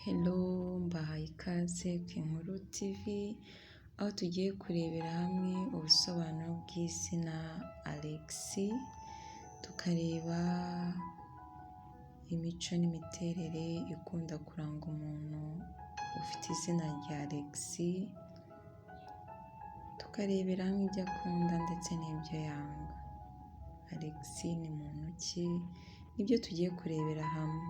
Hello mbahaye ikaze ku Inkuru TV, aho tugiye kurebera hamwe ubusobanuro bw'izina Alex, tukareba imico n'imiterere ikunda kuranga umuntu ufite izina rya Alex, tukarebera hamwe ibyo akunda ndetse n'ibyo yanga. Alex ni muntu ki? Nibyo tugiye kurebera hamwe.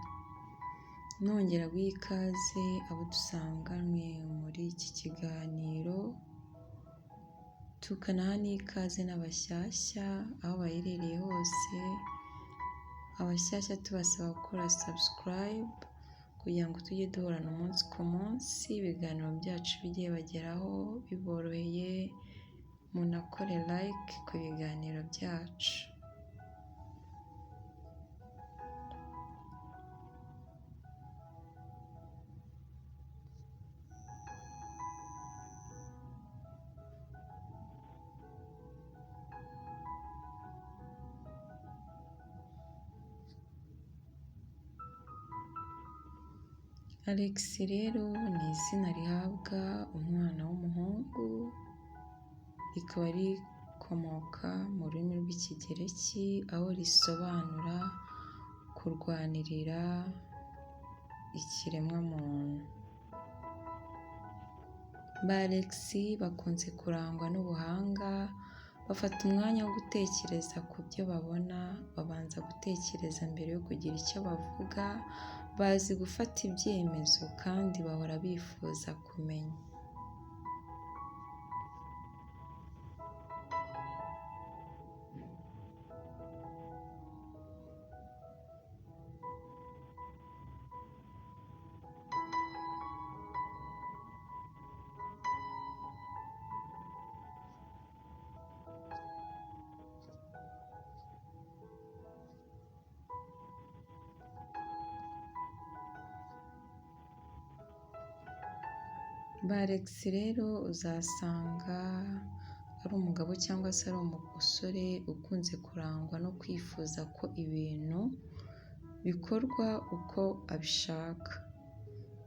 Nongera guha ikaze abo dusanganywe muri iki kiganiro, tukanaha n'ikaze n'abashyashya aho baherereye hose, abashyashya tubasaba gukora subscribe kugira ngo tujye duhorana umunsi ku munsi, ibiganiro byacu bijye bibageraho biboroheye, munakore like ku biganiro byacu. Alex rero ni izina rihabwa umwana w'umuhungu, rikaba rikomoka mu rurimi rw'Ikigereki, aho risobanura kurwanirira ikiremwamuntu. Ba Alex bakunze kurangwa n'ubuhanga, bafata umwanya wo gutekereza ku byo babona, babanza gutekereza mbere yo kugira icyo bavuga, bazi gufata ibyemezo kandi bahora bifuza kumenya. Ba Alex rero uzasanga ari umugabo cyangwa se ari umusore ukunze kurangwa no kwifuza ko ibintu bikorwa uko abishaka.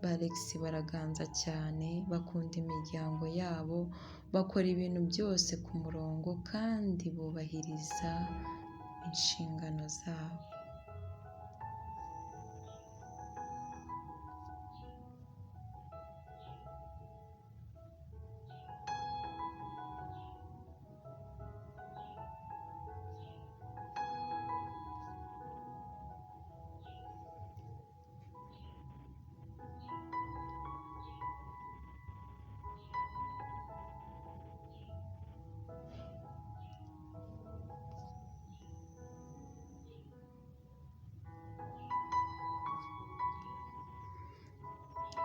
Ba Alex baraganza cyane, bakunda imiryango yabo, bakora ibintu byose ku murongo kandi bubahiriza inshingano zabo.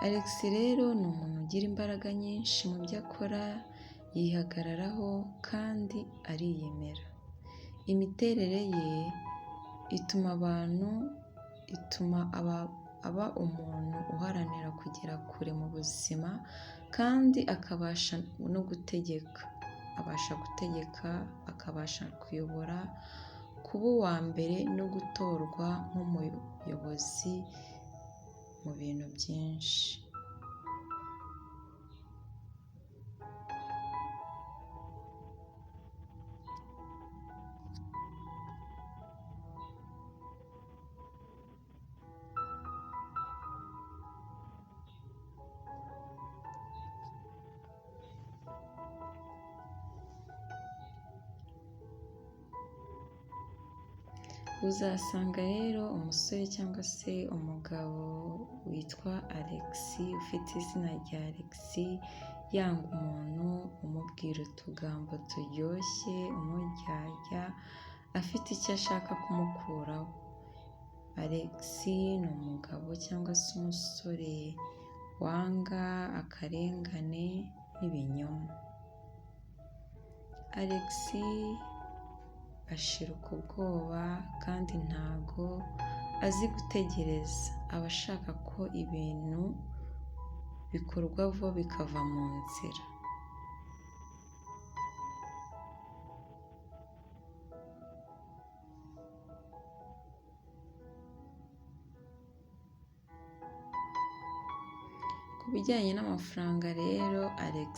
Alex rero ni umuntu ugira imbaraga nyinshi mu byo akora, yihagararaho kandi ariyemera. Imiterere ye ituma aba umuntu uharanira kugera kure mu buzima kandi akabasha no gutegeka. Abasha gutegeka, akabasha kuyobora, kuba uwa mbere no gutorwa nk'umuyobozi mu bintu byinshi. Uzasanga rero umusore cyangwa se umugabo witwa Alex, ufite izina rya Alex, yanga umuntu umubwira utugambo turyoshye, umuryarya, afite icyo ashaka kumukuraho. Alex ni umugabo cyangwa se umusore wanga akarengane n'ibinyoma. Alex ashiruka ubwoba kandi ntago azi gutegereza, aba ashaka ko ibintu bikorwa vuba bikava mu nzira. Ku bijyanye n'amafaranga rero Alex,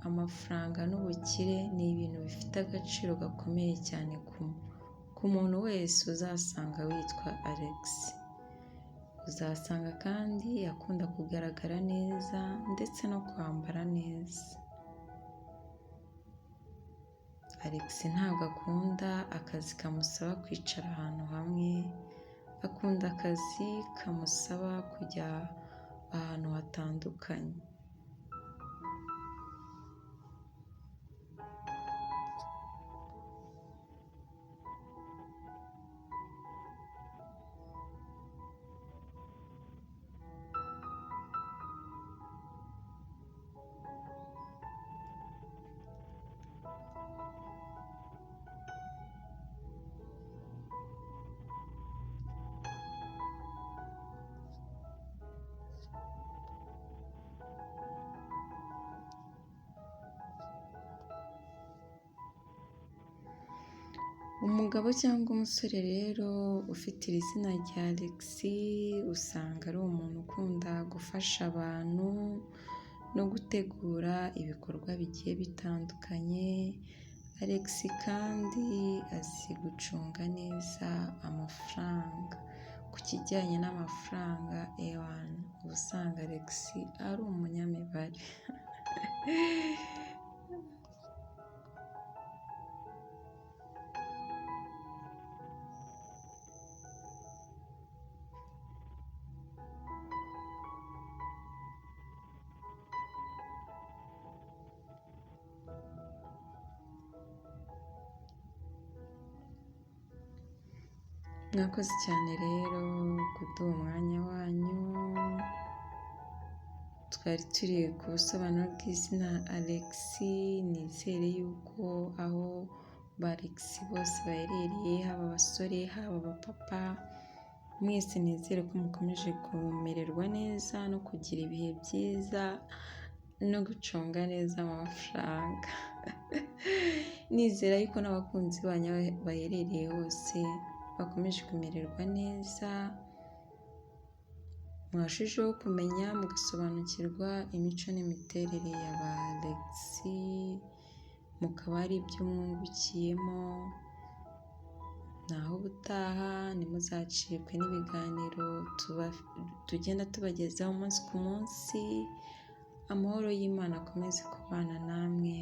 amafaranga n'ubukire ni ibintu bifite agaciro gakomeye cyane ku muntu wese uzasanga witwa Alex. Uzasanga kandi akunda kugaragara neza ndetse no kwambara neza. Alex ntabwo akunda akazi kamusaba kwicara ahantu hamwe, akunda akazi kamusaba kujya ahantu hatandukanye. Umugabo cyangwa umusore rero ufite iri zina rya Alex, usanga ari umuntu ukunda gufasha abantu no gutegura ibikorwa bigiye bitandukanye. Alex kandi azi gucunga neza amafaranga. Ku kijyanye n'amafaranga ewana uba usanga Alex ari umunyamibare. Mwakoze cyane rero kuduha umwanya wanyu, twari turi ku busobanuro bw'izina Alex, nizere yuko aho ba Alex bose baherereye, haba abasore, haba abapapa, mwese nizere ko mukomeje kumererwa neza no kugira ibihe byiza no gucunga neza amafaranga. Nizera yuko n'abakunzi banyu aho baherereye hose bakomeje kumererwa neza, mwarushijeho kumenya mugasobanukirwa imico n'imiterere ya ba Alex, mukaba hari ibyo mwungukiyemo, naho ubutaha ntimuzacikwe n'ibiganiro tugenda tubagezaho umunsi ku munsi, amahoro y'Imana akomeze kubana namwe.